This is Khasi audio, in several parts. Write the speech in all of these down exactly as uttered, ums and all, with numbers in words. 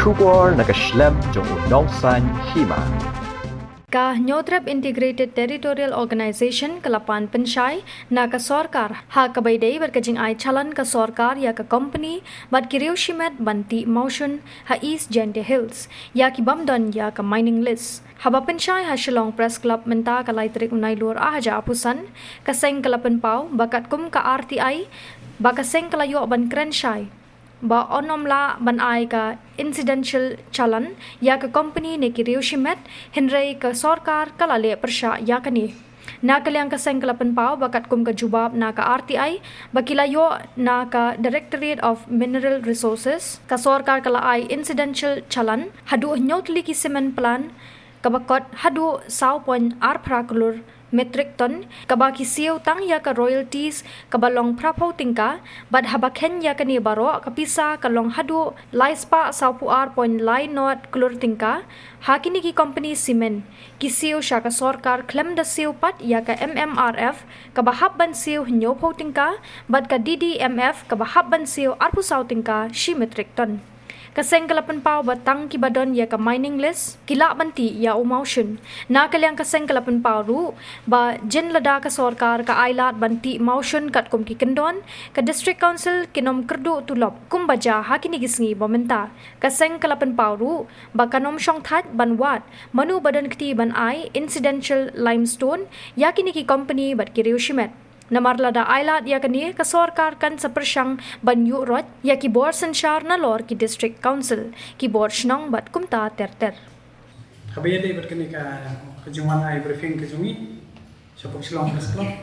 Khubor na ka shlem jong u nongsan hima. Ka Hynñiewtrep Integrated Territorial Organization ka la pan pynshai na ka sorkar ha kaba ïadei bad ka jingai challan ka sorkar ïa ka company bad ki riew shimet ban tih mawshun ha East Jaintia Hills ïa ki bym don ïa ka mining lease. Haba pynshai ha Shillong Press Club mynta ka lai tarik u Nailur ar hajar arphew san, ka seng ka la pynpaw ba katkum ka R T I ba ka seng ka la ïoh ban kren shai ba yn ym lah ban ai ka incidental challan ïa ka company ne ki riew shimet, hynrei ka sorkar ka la leh pyrshah ïa kane. Na ka liang ka seng ka la pynpaw ba katkum ka jubab na ka R T I ba ki la ïoh na ka Directorate of Mineral Resources, ka sorkar ka la ai incidental challan haduh hynñiew tylli ki cement plant kaba kot haduh saw point ar phra klur metric ton, kaba ki siew tang ïa ka royalties kaba long phra phew tyngka, bad haba khein ïa kane baroh ka pisa ka long haduh lai spah saw phew ar point lai nod klur tyngka. Ha kine ki company cement, ki siew sha ka sorkar khlem da siew pat ïa ka M M R F kaba hap ban siew hynñiew phew tyngka, bad ka D D M F kaba hap ban siew arphew saw tyngka shi metric ton. Ka seng ka la pynpaw ba tang kiba don ïa ka mining lease ki lah ban tih ïa u mawshun. Na ka liang ka seng ka la pynpaw ruh ba jin lada ka sorkar ka ai lad ban tih mawshun katkum ki kyndon, ka District Council kin ym kyrduh tulop kumba jia ha kine ki sngi ba mynta. Ka seng ka la pynpaw ruh ba kan ym shong thait ban wad mano ba don kti ban ai incidental limestone ïa kine ki company bad ki riew shimet. Namar lada ai lad ïa kane, ka sorkar kan sa pyrshang ban ïuh roit ïa ki bor synshar nalor ki District Council, ki bor shnong bad kumta ter ter. Haba ïadei bad kane ka, ka jingwan ai briefing ka jong ngi shapoh Shillong Press Club,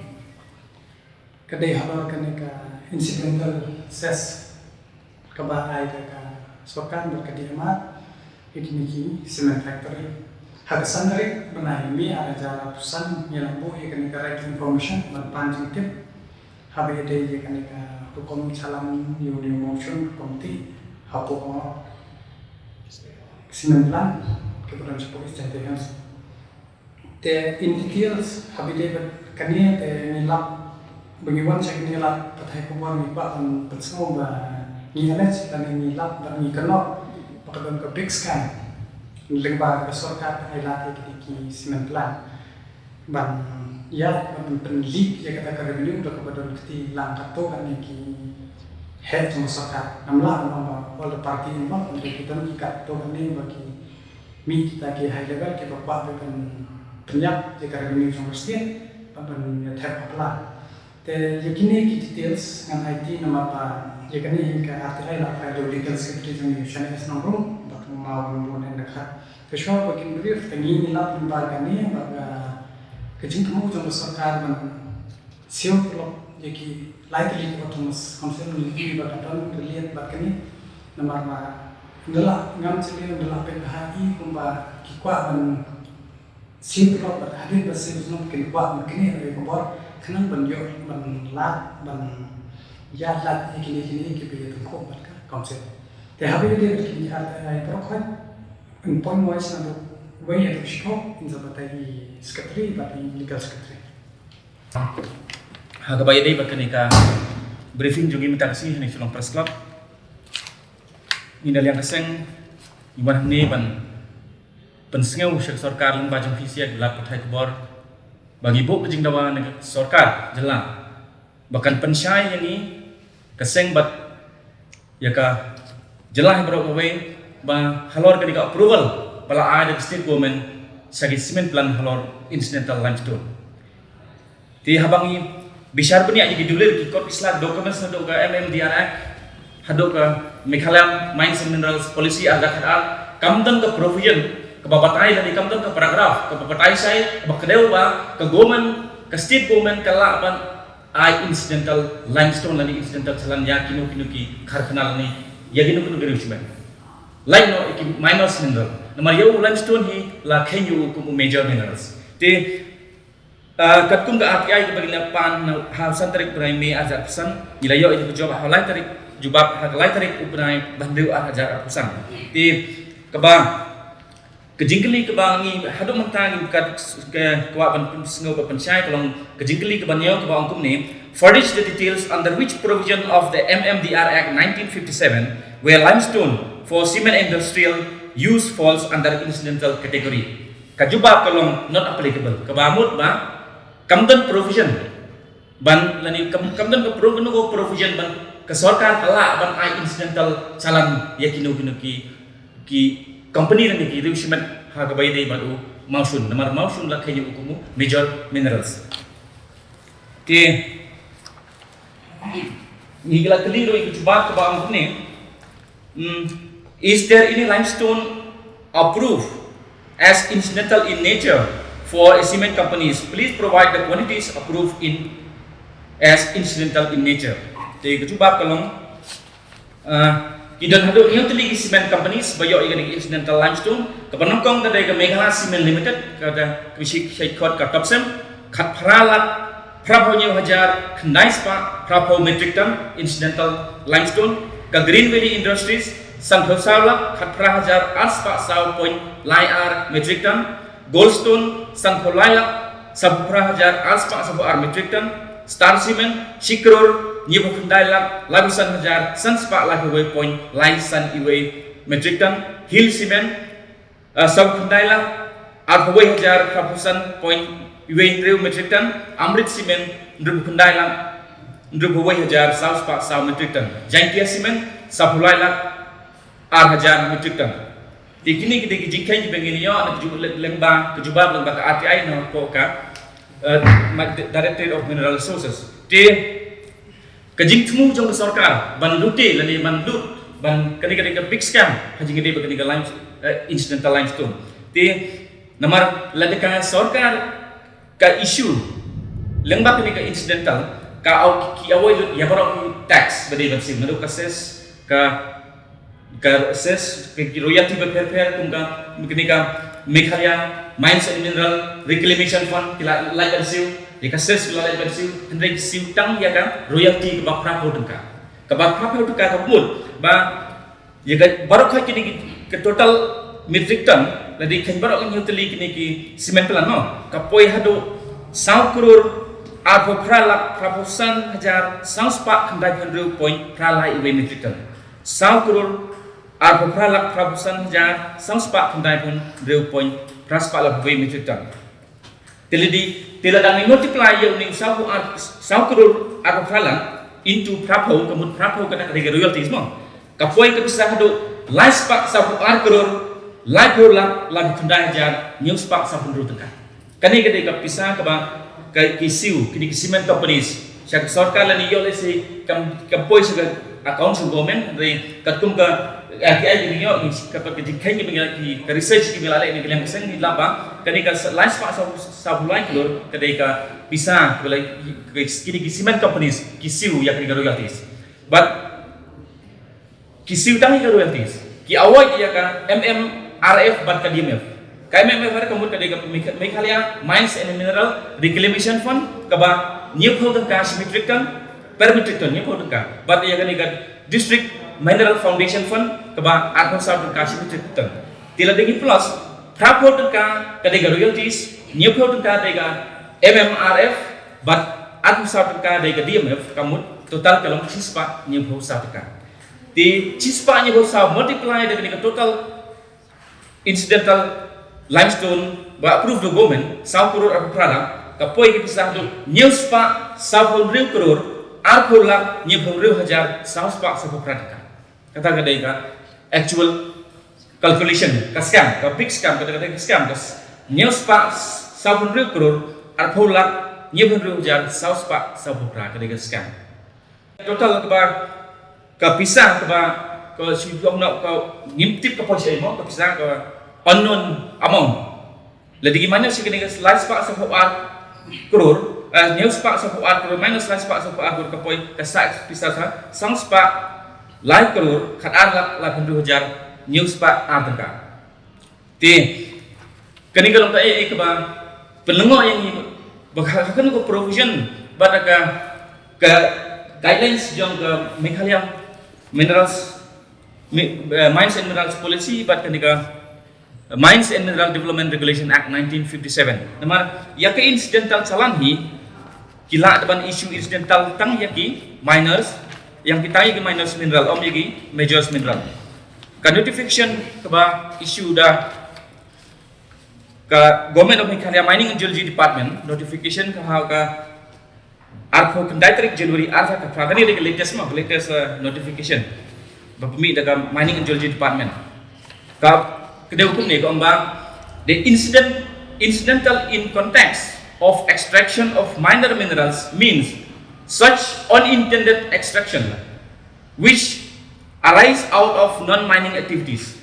ka dei halor kane ka incidental cess kaba ai da ka sorkar bad ka D M R ïa kine ki cement factory. Ha ka san tarik bnai May ar hajar arphew san ngi la buh ïa kane ka right information ban pan jingtip haba ïadei ïa kane ka rukom challan ïa une u mawshun rukom tih hapoh cement plant kaba don shapoh East Jaintia Hills. Te in details, haba ïadei bad kane te ngi lap, ba ngi wan sha kane lad pathai khubor ngi kwah ban pynsngew ba ngi allege lane ngi lap bad ngi kynnoh ba ka don ka big scam lyngba ka sorkar ka ai lad ïa kine ki cement plant ban ïa ban pynlip ïa kata ka revenue da kaba don kti lang katto katne ki heh jong ka sorkar. Ngam lah ban ong ba all the party involved, hynrei ki don ki katto katne ba ki mih kita ki high level kiba kwah ban pyn, pynïap ïa ka revenue jong ka state bad ban ïa thep ha pla. Te ïa kine ki details ngan aiti namar ba ïa kane hi ka R T I la file da u legal secretary jong ngi u Shane S Nongrum bad u Mawbynrun N Dkhar. Te shuwa ba kin brief te ngi ngi lap lyngba kane ba ka, ka jingthmu jong ka sorkar ban siew tulop ïa ki lai tylli ki autonomous council, ngi ïohi ba ka don ka liat bad kane. Namar ba ynda la ngam chim ïa, ynda la peit bha ïa kumba ki kwah ban siew tulop bad hadien ba siew tulop kin kwah ban knieh ïa ka bor khnang ban ïoh ban lad ban ïa lad ïa kine kine kiba ïatyngkhuh bad ka council. Te haba ïadei bad kine ki ar ta ai baroh khoit, in point wise naduh wei haduh shiphew in sa batai i secretary bad i legal secretary. Ha kaba ïadei bad kane ka briefing jong ngi mynta ka sngi ha Shillong Press Club, ngi na liang ka seng ngi wan hangne ban pynsngew sha ka sorkar lyngba jong phi sha ki lad pathai khubor ba ngi buh ka jingdawa na ka sorkar jylla ba kan pynshai ïa ngi ka seng bad ïa ka jylla hi baroh kawei ba halor kane ka approval ba la ai da ka state government sha ki cement plant halor incidental limestone. Te haba ngi bishar bniah ïa ki dullir, ki kot ki sla, documents naduh ka M M D R Act haduh ka Meghalaya Mines and Minerals Policy ar hajar khatar, kam don ka provision kaba batai lane kam don ka paragraph kaba batai shai kaba kdew ba ka government, ka state government ka lah ban ai incidental limestone lane incidental challan ïa kino kino ki karkhana lane ïa kino kino ki riew shimet. Lait noh ïa ki minor mineral. Namar ïa u limestone hi la kheiñ ïa u kum u major minerals. Te, ah, katkum ka R T I kaba ngi la pan ha san tarik bnai May ar hajar arphew san, ngi la ïoh ïa ka jubab ha lai tarik, jubab ha ka lai tarik u bnai ba hynriew ar hajar arphew san. Te kaba Ka jingkylli kaba ngi haduh mynta ngi kat ka kwah ban pynsngew ba pynshai ka long ka jingkylli kaba hynñiew kaba ong kumne: Furnish the details under which provision of the M M D R Act nineteen fifty-seven where limestone for cement industrial use falls under incidental category. Ka jubab ka long not applicable. Kaba mut ba kam don provision ban lane kam, kam don ka pro-, kano ka provision ban ka sorkar ka lah ban ai incidental challan ïa kino kino ki, ki company lane ki riew shimet ha kaba ïadei bad u mawshun. Namar mawshun la kheiñ ïa u kum u major minerals. Te ngi la kylli ruh ïa ka jubab kaba ong kumne. Hmm. Is there any limestone approved as incidental in nature for a cement companies? Please provide the quantities approved in as incidental in nature. Te ka jubab ka long, ah, ki don haduh hynñiew tylli ki cement companies ba ïoh ïa ka incidental limestone. Kaba nyngkong ka dei ka Meghalaya Cement Limited, ka da ka shi shait khot ka Topcem, khatphra lak phraphew hynñiew hajar khyndai spah phraphew metric ton incidental limestone. Ka Green Valley Industries, sanphew saw lak khatphra hajar ar spah saw point lai ar metric ton. Goldstone, sanphew lai lak saphew phra hajar ar spah saphew ar metric ton. Star Cement, shi klur hynñiewphew khyndai lak laiphew san hajar san spah laiphew wei point lai san wei metric ton. Hill Cement, ah, saw khyndai lak arphew wei hajar phraphew san point wei hynriew metric ton. Amrit Cement, hynriewphew khyndai lak hynriewphew wei hajar saw spah saw metric ton. Jaintia Cement, saphew lai lak ar hajar metric ton. Te kine ki dei ki jingkheiñ kiba ngin ïoh na ka ju-, lyngba ka jubab lyngba ka R T I na ka, eh, ma-, Directorate of Mineral Resources. Te ka jingthmu jong ka sorkar ban lute lane ban lut ban kane, kane ka big scam ha jingïadei bad kane ka lime, eh, incidental limestone. Te namar lada ka sorkar ka issue lyngba kane ka incidental, ka aw-, ki avoid lut ïa baroh ki tax ba dei ban siew, naduh ka cess, ka, ka cess, ka ki royalty ba pher pher kum ka, kane ka Meghalaya Mines and Mineral Reclamation Fund ki la lait ban siew, ïa ka cess ki la lait ban siew, hynrei ki siew tang ïa ka royalty kaba phraphew tyngka. Kaba phraphew tyngka ka mut ba ïa ka baroh kane ki, ka total metric ton, lada kheiñ baroh hynñiew tylli kine ki cement plant, no, ka poi haduh saw klur arphew phra lak phraphew san hajar saw spah khyndai phew hynriew point phra lai wei metric ton. Saw klur arphew phra lak phraphew san hajar saw spah khyndai phew hynriew point phra spah laiphew wei metric ton. Te lada, te lada ngi multiply ïa une u saw phew ar, saw klur arphew phra lak into phraphew, ka mut phraphew kane ka dei ka royalties, mo. Ka poi ka pisa haduh lai spah saphew ar klur laiphew lak laiphew khyndai hajar hynñiew spah saphew hynriew tyngka. Kane ka dei ka pisa kaba ka, ki siew, kine ki cement companies, sha ka sorkar lane ïoh lehse kam, kam poi sha ka account sha government, hynrei katkum ka R T I kine ïoh, ka, ka jingkheiñ kaba ngi, ki, ka research kaba ngi la leh na ka liang ka seng ngi lap ba kane ka sa-, lai spah saw, saphew lai klur ka dei ka pisa kaba la, ka, kine ki cement companies ki siew ïa kane ka royalties. But ki siew tang ïa ka royalties, ki avoid ïa ka M M R F bad ka D M F. Ka M M R F ka mut ka dei ka Megha-, Meghalaya Mines and Mineral Reclamation Fund, kaba hynñiewphew tyngka shi metric ton, per metric ton hynñiewphew tyngka. Bad ïa kane ka District Mineral Foundation Fund kaba arphew saw tyngka shi metric ton. Te lada ngi plus, phraphew tyngka ka dei ka royalties, hynñiewphew tyngka dei ka M M R F, bad arphew saw tyngka dei ka D M F, ka mut total ka long shispah hynñiewphew saw tyngka. Te shispah hynñiewphew saw multiply da kane ka total incidental limestone ba approved da government, saw klur arphew phra lak, ka poi ka pisa haduh hynñiew spah sawphew hynriew klur arphew lak hynñiewphew hynriew hajar saw spah sawphew phra tyngka. Kata ka dei ka actual calculation, ka scam, ka big scam, kata ka dei ka scam, ka s-, hynñiew spah sawphew hynriew klur arphew lak hynñiewphew hynriew hajar saw spah sawphew phra, ka dei ka scam. Total kaba, ka pisa kaba, ka shu ong noh ka ngim tip ka poi shaei mo, ka pisa ka unknown amount. Lada ngi minus ïa kane ka lai spah sawphew ar klur, eh, hynñiew spah sawphew ar klur minus lai spah sawphew ar klur ka poi ka sah pisa sa, san spah lai klur khatar lak laiphew hynriew hajar hynñiew spah ar tyngka. Te kane ka long kaei kaei kaba pynlyngngoh ïa ngi ba ha, ha kano ka provision bad ka, ka guidelines jong ka Meghalaya Minerals, Mi-, eh, Mines and Minerals Policy bad kane ka Mines and Mineral Development Regulation Act nineteen fifty-seven. Namar ïa ka incidental challan hi ki lah ban issue incidental tang ïa ki minors, ïa ki tang ïa ki minors mineral, ym ïa ki majors mineral. Ka notification kaba issue da ka Government of Meghalaya Mining and Geology Department, notification ka ha ka arphew khyndai tarik January arphew khyndai, kane ka latest ma, latest uh, notification ba pynmih da ka Mining and Geology Department. Ka kdew kumne ka ong ba the incident incidental in context of extraction of minor minerals means such unintended extraction which arise out of non-mining activities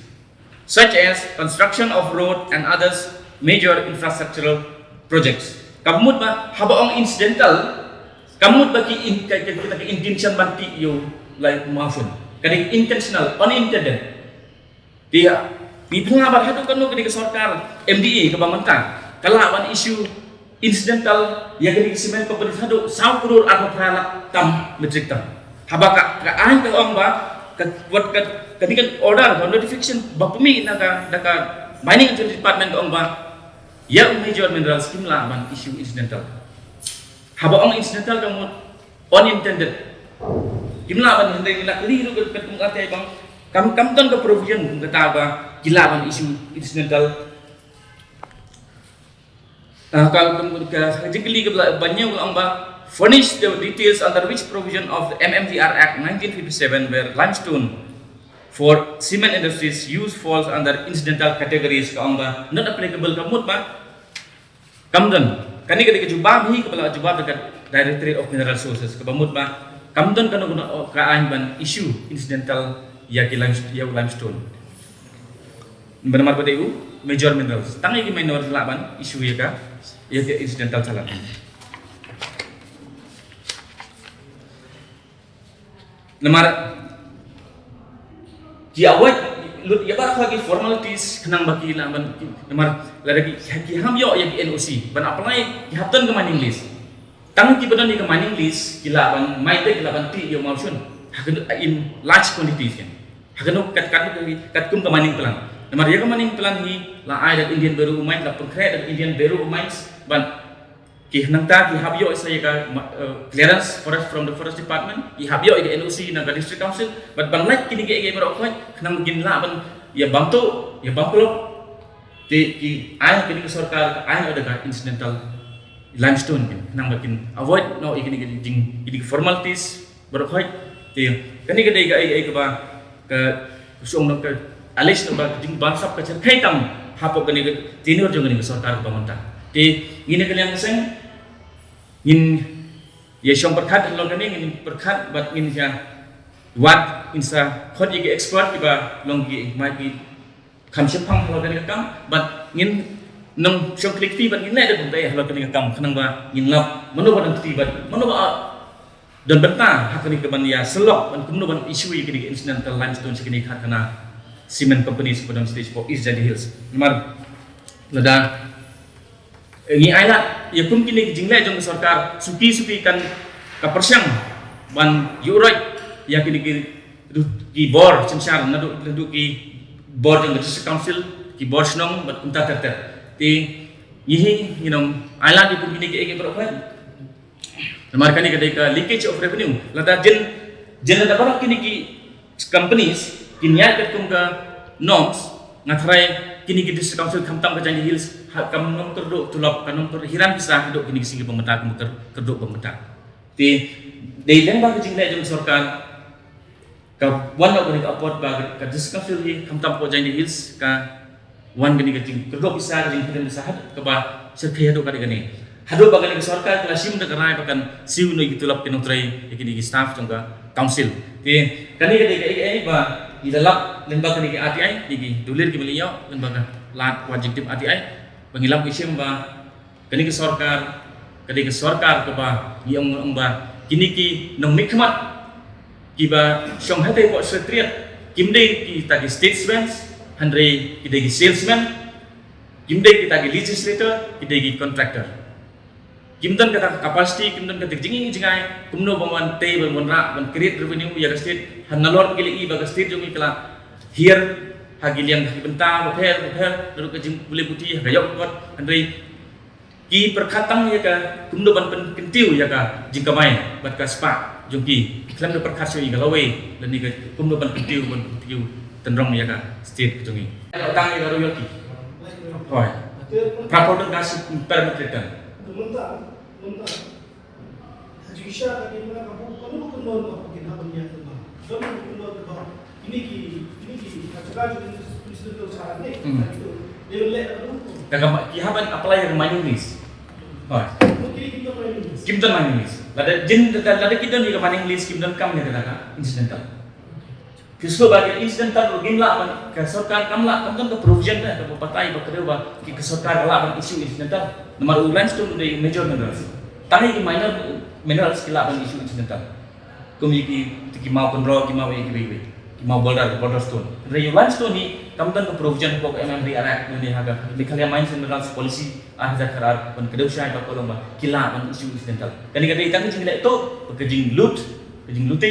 such as construction of road and others major infrastructural projects. Ka mut ba haba ong incidental, ka mut ba ki in, ka, ka, ka, ka intention ban tih ïa u lai mawshun. Ka dei intentional, unintended. Te ïa, ngi pynlong ba haduh katno ka dei ka sorkar M D A kaba mynta ka lah ban issue incidental ïa ka dei ka cement company haduh saw klur arphew phra lak tam metric ton. Haba ka, ka aiñ ka ong ba ka, wat ka, ka dei ka order, ka notification ba pynmih na ka, na ka Mining and Geology Department ka ong ba ïa u major minerals kim lah ban issue incidental. Haba ong incidental ka mut unintended. Kim lah ban, hynrei ngi la kylli ruh ka, ka kum ka te bang kam, kam don ka provision kata ba ki lah ban issue incidental. Ah, ka, ka, ka, ka jingkylli kaba la ban ïa ka ong ba furnish the details under which provision of the M M G R Act nineteen fifty-seven where limestone for cement industries use falls under incidental categories, ka ong ba not applicable, ka mut ba kam don. Kane ka dei ka jubab hi kaba la jubab da ka Directorate of Mineral Resources kaba mut ba kam don kano kano ka aiñ ban issue incidental ïa ki lime-, ïa u limestone. Namar ba dei u major minerals. Tang ïa ki minor lah ban issue ïa ka, ïa ka incidental challan. Namar ki avoid lut ïa baroh ki formalities khnang ba ki lah ban, namar lada ki, ki hap ïoh ïa ki N O C ban apply, ki hap don ka mining lease. Tang kiba don ïa ka mining lease ki lah ban, mai te ki lah ban tih ïa u mawshun ha ka in large quantities kan. Ha kano kat, kat, katkum ka mining plan. Namar ïa ka mining plan hi la ai da Indian Bureau of Mines, la pynkhreh da Indian Bureau of Mines ban ki nangta ki hap ïoh sa ïa ka ma-, eh, clearance forest from the Forest Department, ki hap ïoh ïa ka N O C na ka District Council, bad ban lait kine kiei kiei baroh khoit khnang ba kin lah ban ïa bam tuh, ïa bam klop. Te ki ai kine ki sorkar ka ai da ka incidental limestone kin, khnang ba kin avoid noh ïa kine ki jing, kine ki formalities baroh khoit. Te kane ka dei ka ei ei kaba ka shong nong ka alej nong ba ka jingbansap ka cherkhei tam hapoh kane ka tenure jong kane ka sorkar kaba mynta. Te ngin ïa ka liang ka seng ngin ïa shong pyrkhat halor kane, ngin pyrkhat bad ngin ïa wad, ngin sa khot ïa ki expert kiba long ki, ma ki kham shemphang halor kane ka kam, bad ngin nang shong klik ti bad ngin leh da kumta halor kane ka kam khnang ba ngin lap mano ba dang kti bad mano ba don bynta ha kane ka ban ïa sylok ban kumno ban issue ïa kane ka incidental limestone sha kane ka kharkhana cement company sha Padam State sha East Jaintia Hills. Namar lada ngi ailad ïa kum kine ki jingleh jong ka sorkar, suki suki kan ka pyrshang ban ïuh roit ïa kine ki, ki bor synshar naduh, naduh ki bor jong ka District Council, ki bor shnong bad kumta ter ter. Te ngi hi ngi nang ailad ïa kum kine ki, ki baroh khoit. Namar kane ka dei ka leakage of revenue. Lada jin, jin lada baroh kine ki companies kin ïaid katkum ka norms, nga tharai kine ki District Council khamtam ka Jaintia Hills ha kam nym kyrduh tulop, kam nym kyrduh hiran pisa haduh kine ki sngi ba mynta, kam kyr-, kyrduh ba mynta. Te dei lyngba ka jingleh jong sorkar ka wan noh kane ka apot ba ka District Council hi khamtam ka Jaintia Hills ka wan kane ka jingkyrduh pisa, ka jinghiran pisa haduh kaba cherkhei haduh kane kane. Haduh ba kane ka sorkar ka la shim da ka rai ba kan siew noh ïa ki tulop ki nongtrei ïa kine ki staff jong ka council. Te kane ka dei ka ei ei ba ngi la lap lyngba kane ka R T I, ïa ki dulir kiba la ïoh lyngba ka lad Wahjingtip R T I, ba ngi lap ngi shem ba kane ka sorkar ka dei ka sorkar kaba ngi ong, ong ba kine ki nongmihkhmat kiba shong hatei hapoh Secretariat kim dei kita ki statesmen, hynrei ki dei ki salesmen, kim dei kita ki legislator, ki dei ki contractor. Kim don kata ka capacity, kim don kata ka jingïohi jngai kumno ban wan tei, ban wanrah, ban create revenue ïa ka state. Hynrei nalor ki la i ba ka state jong ngi ka la hiar ha ki liang, ha ki bynta bapher bapher, naduh ka jingpule puthi ha ka ïoh ka kot, hynrei ki pyrkhat tang ïa ka kumno ban pynkyntiew ïa ka jingkamai bad ka spah jong ki, khlem da pyrkhat shuh ïa ka lawei lane ka kumno ban kyntiew, ban kyntiew Tynrong ïa ka state ka jong ngi. Tang ïa ka royalty. Hooid. Prapor don ka shi per metric ton. Mynta, mynta. Jingshisha ka dei na ka buk, ka buk kyndon ka buk, kin hap ban ïa ka buk. Don ka buk kyndon ka buk. Ini ki, ini ki, ka jaka jong ki incidental charge ni. Hmm. Ka buk. Dia leh ka buk. Ka ka ki hap ban apply ka mining lease. Hooid. Buk kini kim don mining lease. Kim don mining lease. Lada jin, lada, lada ki don ïa ka mining lease, kim donkam ïa ka, ka incidental. Ki shu ba ki incidental ruh ngim lah ban, ka sorkar kam lah, kam don ka provision te, kaba batai ba ka dei ba ki, ka sorkar ka lah ban issue incidental. Namar u limestone u dei major minerals. Tang ïa ki minor minerals ki lah ban issue incidental. Kum ïa ki, ki maw kynroh, ki maw ïa kiwei kiwei. Ki maw boulder, boulder stone. Hynrei u limestone hi kam don ka provision hapoh ka M M D R Act ne ha ka Meghalaya Mines and Minerals Policy ar hajar khatar ban kdew shai ba ka long ba ki lah ban issue incidental. Kane ka dei tang ka jingleh tuh, ka jinglut, ka jinglute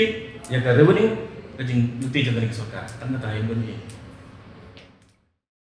ïa ka revenue, ka jinglute jong kane ka sorkar. Tang kata ïa ban ïa.